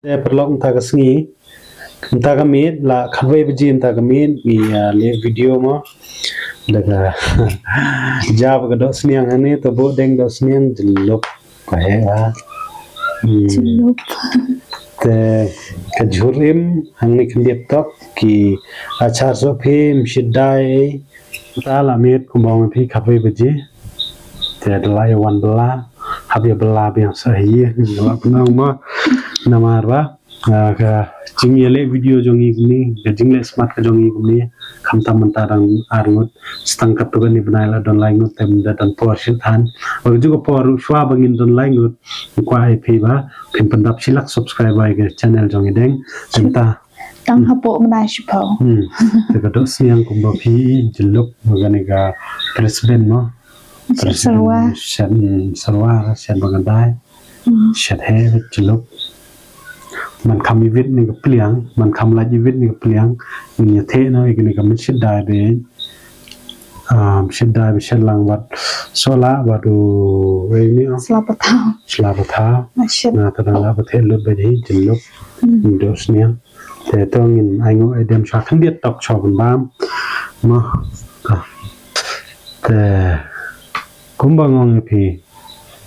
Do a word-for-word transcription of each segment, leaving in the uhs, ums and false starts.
Te paralok, mynta ka sngi, mynta ka miet la khatwei baje mynta ka miet, ngi, ah, leh video mo. Da ka jia ba ka dohsniang hangne, to buh deng dohsniang, jyllop. Ka heh, ah. Hmm. Jyllop. Te ka jhur im hangne khyndiat tok, ki achar soh phi, ym shit dai. Mynta la miet kumba ong phi khatwei baje. Te da la ïa wan bylla, hap ïa bylla biang sa hi, nga la pynong mo. Namar ba, ah, ka jingïaleh video jong ngi kumne, ka jingleh smat ka jong ngi kumne, khamtam mynta dang ar ngut, sa tang katto katne bnai la don lai ngut, te mynta don por shit than. Ba ka juh ka por ruh shuwa ba ngin don lai ngut, nga kwah ïa phi ba phin pyndap shi lak subscriber ïa ka channel jong ngi deng. Te mynta tang hapoh mynta shiphew. Hmm. Te ka dohsniang kumba phi, jyllop, ba kane ka French bean mo. Shet French bean, syrwa. Shet, hmm, syrwa, shet ba nga dai. Hmm. Shet heh, jyllop. Man kham ïwit ne ka pliang, man kham lait ïwit ne ka pliang. Ngi ïa theh noh ïa kane ka mynshet dai ba, um, shet dai ba shet lang bad sohla bad u, wei ni, oh. Sla pathaw. Sla pathaw. Nga shet. Nga ta dang la ba theh lut ba hi, jyllop. Hmm. Dohsniang. Te to ngin ai nguh ai dem sha khyndiat tok sha ban bam. Mo. Te kumba nga ong ïa phi,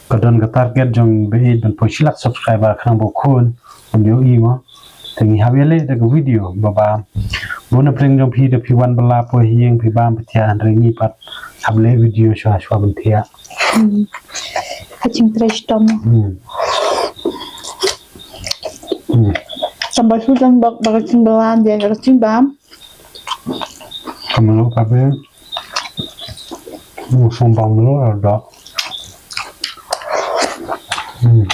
ka don ka target jong ba ïeit ban poi shi lak subscriber khnang ba u khun un ïohi mo. Te ngi hap ïaleh da ka video ba bam. Bun na pdeng jong phi da phi wan bylla poi ha ïing phi bam phi thiah, hynrei ngi pat hap leh video shuwa shuwa ban thiah. Hmm. Ka jingtrei shitom. Hmm. Hmm. Tang ba shu don ba, ba ka jingbam, ba ka jingbam. Ka mluh ka be. Mluh sum bang mluh ada. Hmm.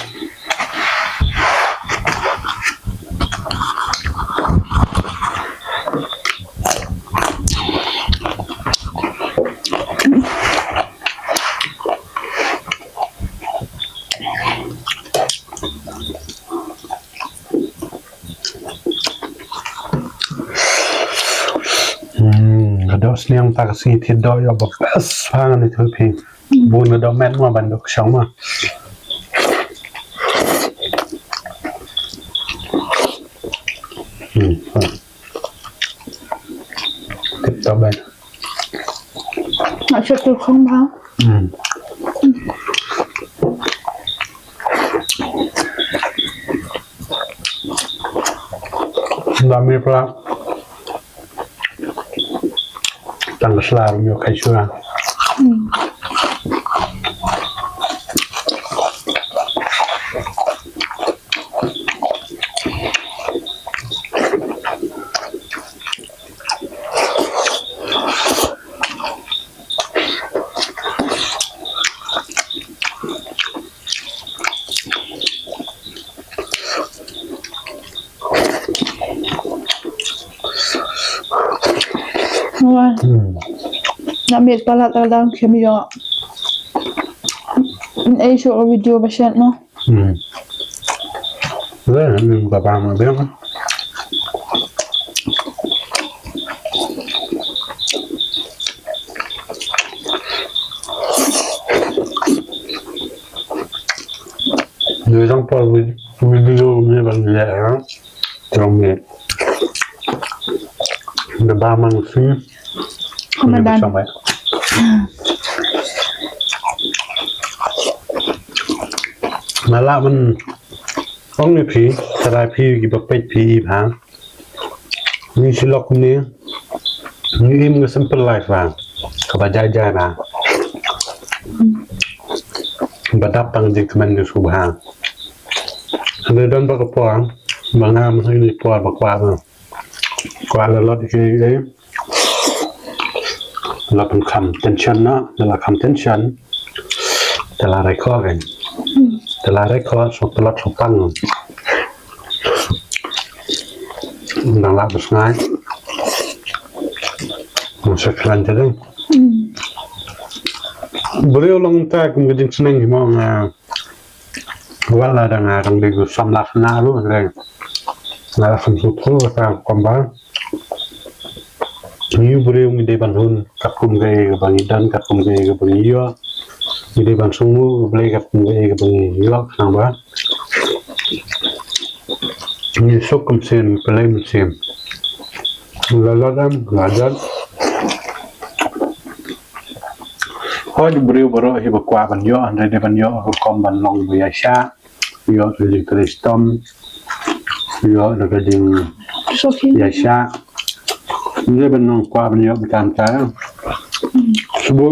Hmm, ka dohsniang ta ka sngi thied doh ïoh ba best bha ngan ïathuh phi. Bun ka dohmed ma ban doh kshaw ma. Hmm. Tip top ban. Nga shu tu khong bha. Hmm. Ba mi pla. Tang ka sla ruh ym ïoh kai shuwa. Hmm. Wah. Hmm. Nga miet palat ka dang khim ïoh. Ei shuh ka video ba shet noh. Hmm. Wah, ni ka bam biang. Ngi dang poi vid-, video ngi ban leh, ha. Trong ngi. Ngi ba mang si. Komandan. Ngi ba sampai. Nga lah ban ong ïa phi, tharai phi kiba peit phi bha. Ngi shu lok kumne, ngi im ka simple life bha, kaba jai jai bha. Ba dap tang jingkmen jong shu bha. Hynrei don ba ka por, ba nga mynta ka por ba kwah bha. Kwah la lot ïa ki, eh, la pynkham tension na, la kham tension. Te la record kan. Te la record, shu tlot shu pang. Dang lah ba sngai. Masa klan te dang. Briew long ta kum ka jingsneng hi mo nga. Wat la dang, ah, dang dei u samla khynnah ruh, dang. Nga la kham sngewthuh ka ta kumba ngi briew ngi dei ban hun katkum kaei kaba ngi don, katkum kaei kaba ngi ïoh. Ngi dei ban sngewthuh ïa U Blei katkum kaei kaba ngi ïoh, khnang ba Ngi suk kum sien, pynlei mynsiem. La la dam, la dam. Hooid, briew baroh hi ba kwah ban ïoh, hynrei dei ban ïoh rukom ban long ba ïaishah. Ïoh da ka jingshitom. Ïoh da ka jing Soki. Ïaishah. Dei ban long kwah ban ïoh ba tam ta. Sbu.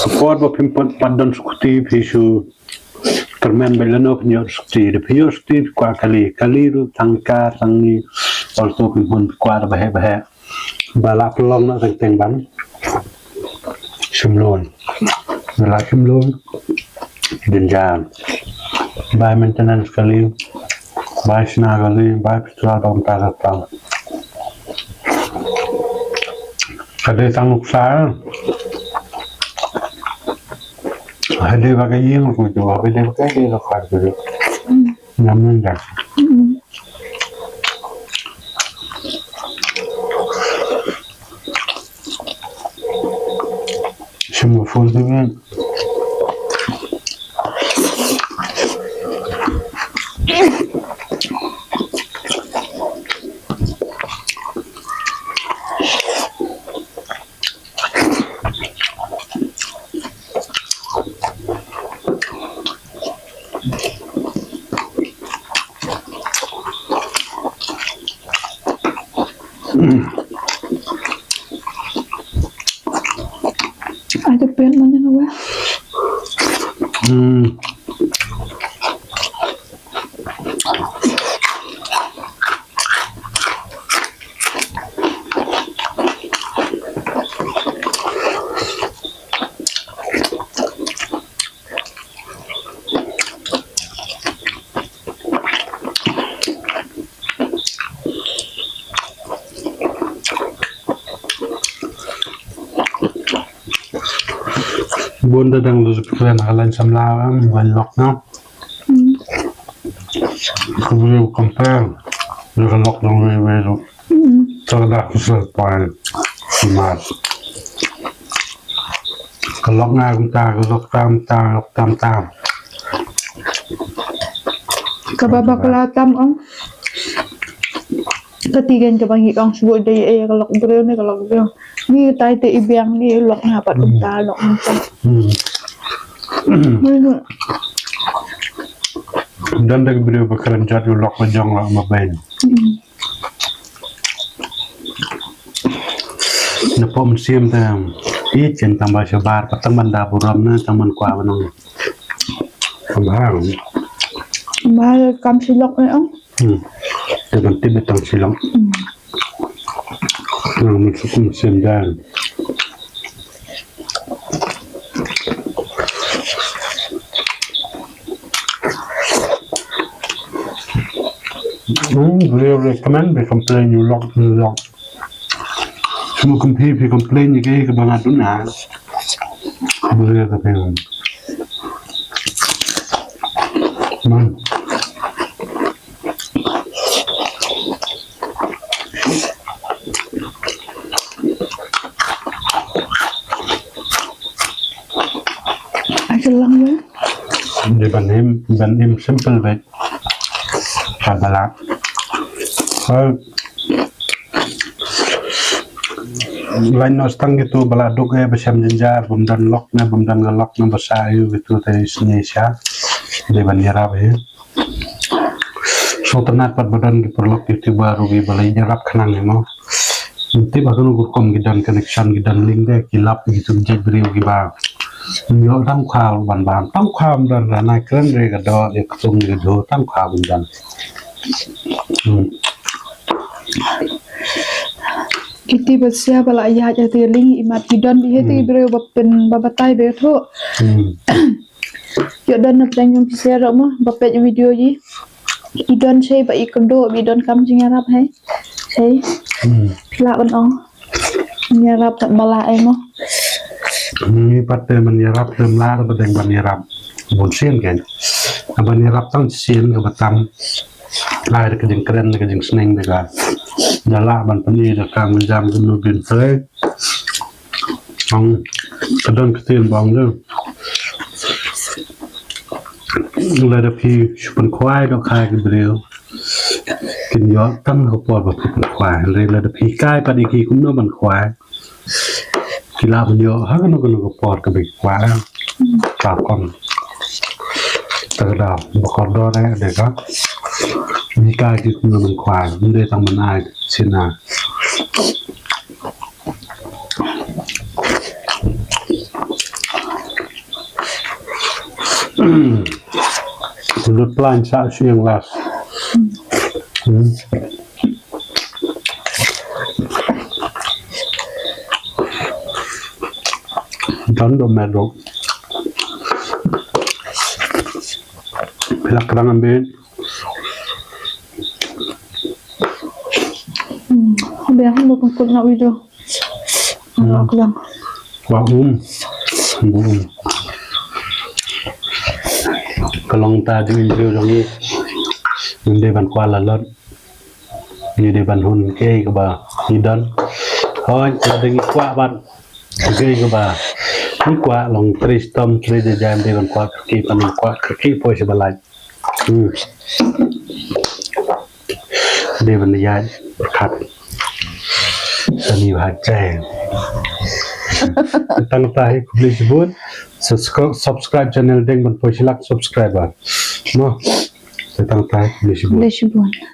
Ka por ba phim pat, pat don sukti phi shu kyrmen beit lano phin ïoh sukti. Da phi ïoh sukti phi kwah kali. Kali ruh tang ka, tang ni. Ol to phi hun phi kwah da baheh baheh. Ba la pynlong na teng teng ban shim loan. Ba la shim loan. Jynjar. Bai maintenance kali. Bai shna kali. Bai petrol bam ta ka tang. Ka dei tang nuksa. Ka dei ba ka ïing ku ju. Ka dei ba ka ïing ku ju. Nyam nang dak. Shim phone tu kan. Ai, ka pet man ïa nga. Hmm. Bun da dang lus kren ha lain samla, em, lain lok na. Hmm. Ku briew compare. Ïa ka lok dang wei wei ruh. Hmm. Sa ka dak ku sa pai. Mat. Ka lok nga kumta, ka lok tam tam, lok tam tam. Kaba bakla tam ong. Ka ti gan kaba ngi ong sbu dei eh ka lok briew ne ka lok briew. Ni tai te i biang ni lok nga pat kumta, lok nga pat. Hmm. Ni. Don da ka briew ba kren jot ïa u lok ba jong la ma beiñ. Hmm. Na pom siem te i chen tang ba shabar pa tang ban da burom ne tang ban kwah ban ong. Tang ba hang. Ba kam shi lok ne ong. Hmm. Te ban tip tang shi lok. Hmm. Nang mun sukum siem dan. Hmm, briew recommend, briew complain, ïa u lok, ïa u lok. Shu kum phi, phi complain ïa kaei kaba nga duna. Briew ka phi. Man. Ai, ka lang wei. Dei ban im, ban im simple beit. Ka ba la. Ka lain noh tang kito ba la duk eh ba shem jynjar, bym don lok ne, bym don ka lok ne ba sah ïa kito te isynei sha. Dei ban ïarap eh. Sngewtynnat pat ba don ki paralok YouTuber ruh kiba la ïarap khnang, eh, mo. Ngim tip ba kano ka rukom ki don connection, ki don link de, ki lap ki tu ki jait briew kiba ïoh tang khwa ban bam, tang khwa ban don, ranai kren re ka doh, ïa ktung ïa ka doh, tang khwa ban don. Hmm. Iti ba sia ba la ïaid ïa te link, imat ki don bha te briew ba pyn ba batai ba ïathuh. Hmm. Ïoh don na pdeng jong phi sha ruh mo, ba peit video ji. I don shei ba i kynduh, ba i don kam jingïarap hei. Shei. Hmm. Phi lah ban ong. Ïarap kat ba lah ei mo. Ngi pat te man ïarap te mlar ba dang ban ïarap. Bun sien kan. Ban ïarap tang sien ka ba tam. Lai da ka jingkren, da ka jingsneng, da ka. Da lah ban pyni da ka mynjam ka nu bin trei. Ong, ka don ka ktien ba ong de. Lada phi shu pynkhwai dohkha ki briew, kin ïoh tang ka por ba phi pynkhwai. Hynrei lada phi hikai pat ïa ki kumno ban khwai, ki lah ban ïoh ha kano kano ka por kaba ki kwah. Ka kong. Te ka daw ba kordor eh, de ka. Hikai ki kumno ban khwai. Ym dei tang ban ai shisha. Lut plan sa shu ïeng las. Hmm. Don do medo. Pilak kerang ambil. Hmm, biang mo kung kul na ulo. Ano ko lang. Wa um. Um. Ka long ta ding interview jong ngi. Ngi dei ban kwah la lot. Ngi dei ban hun kiei kaba ngi don. Hooid, la dei ngi kwah ban kiei kaba ngi kwah long tri stom tri de jam dei ban kwah kyrkieh ban kwah kyrkieh poi sha ba lait. Hmm. Dei ban ïaid pyrkhat. Sani ba jai. Tang ta hi khublei shibun. Subscri-, subscribe channel deng ban poi shi lak subscriber. Mo. Tang ta hi khublei shibun. Khublei shibun.